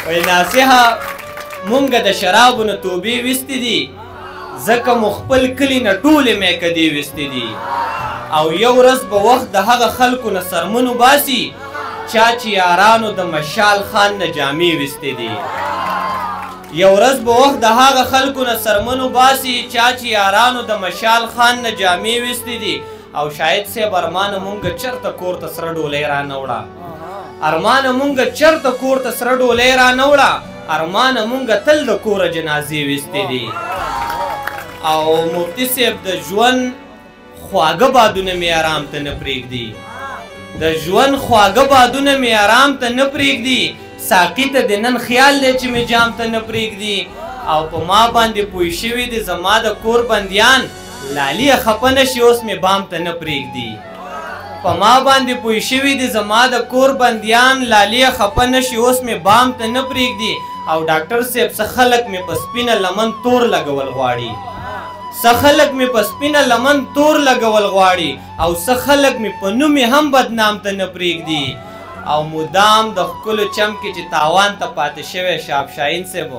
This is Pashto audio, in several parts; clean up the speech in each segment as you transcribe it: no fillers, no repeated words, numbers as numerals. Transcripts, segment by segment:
وایي ناصحه مونږ د شرابو نه توبې ویستې دي، ځکه مو خپل کلي نه ټولې میکدې ویستې دي. او یو ورځ به وخت د هغه خلکو نه څرمن وباسي چا چې یارانو د مشال خان نه جامې ویستې دي. یو ورځ به وخت د هغه خلکو نه څرمن وباسي چا چې یارانو د مشال خان نه جامې ویستې دي. او شاید صاحب ارمانه مونږ چېرته کور ته سره ډولۍ رانه وړه، ارمانه مونږ چېرته کور ته سره ډولۍ رانه وړه، ارمانه مونږ تل د کوره جنازې ویستې دي. او مفتي صاحب د ژوند خواږه بادونه مې ارام ته نه پرېږدي، د ژوند خواږه بادونه مې ارام ته نه پرېږدي، ساقي ته د نن خیال دی چې مې جام ته نه پرېږدي. او په ما باندې پوه شوي دي زما د کور بندیان، لالیه خفه نه شي اوس مې بام ته نه پرېږدي. په ما باندې پوه شوي دي زما د کور بندیان، لالیه خفه نه شي اوس مې بام ته نه پرېږدي. او ډاکټر صاحب څه خلک مې په سپینه لمن تور لګول غواړي، څه خلک مې په سپینه لمن تور لګول غواړي، او څه خلک مې په نوم هم بدنام ته نه پرېږدي. او مدام د ښکلو چم کې چې تاوان ته پاتې شوی شهاب شاهین صاحب،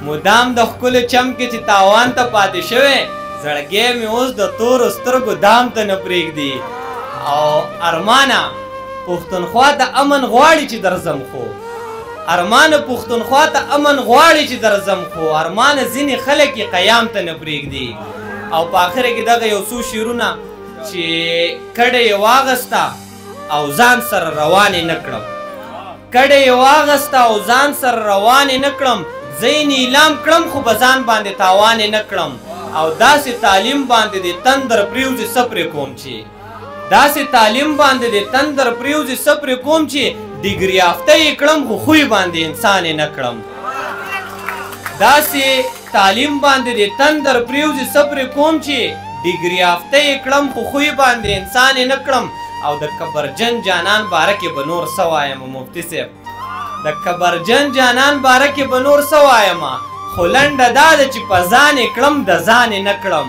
مدام د ښکلو چم کې چې تاوان ته پاتې شوی، زړګی مې اوس د تورو سترګو دام ته نه پرېږدي. او ارمانه پښتونخوا ته امن غواړي چې درځم، خو ارمانه پښتونخوا ته امن غواړي چې درځم، خو ارمانه ځینې خلک یې قیام ته نه پرېږدي. او په آخره کې دغه یو څو شعرونه چې کډه یې واغسته او ځان سره روان یې نه کړم، کډه یې واغسته او ځان سره روان یې نه کړم، زه یې نیلام کړم خو په ځان باندې تاوان یې نه کړم. او داسې تعلیم باندې د تندر پرېوځي څه پرې کوم چې، داسې تعلیم باندې د تندر پرېوځي څه پرې کوم چې ډیګري یافته یې کړم خو خوی باندې انسان یې نه کړم. داسې تعلیم باندې د تندر پرېوځي څه پرې کوم چې ډیګري یافته یې کړم خو خوی باندې انسان یې نه کړم. او د کبرجن جانان باره کې به نور څه وایم مفتي صاحب، د کبرجن جانان باره کې به نور څه وایم، خو لنډه دا ده چې په ځان یې کړم د ځان یې نه کړم.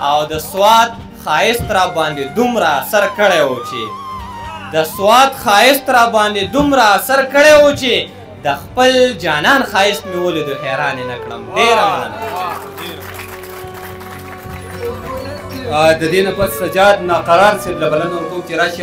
او د سوات ښایست را باندې دومره اثر کړی و چې، د سوات ښایست را باندې دومره اثر کړی و چې د خپل جانان ښایست مې ولیدو حیران یې نه کړم. ډېره مننه. د دې نه پس سجاد ناقرار صاحب له بلنه ورکوم چې راشي.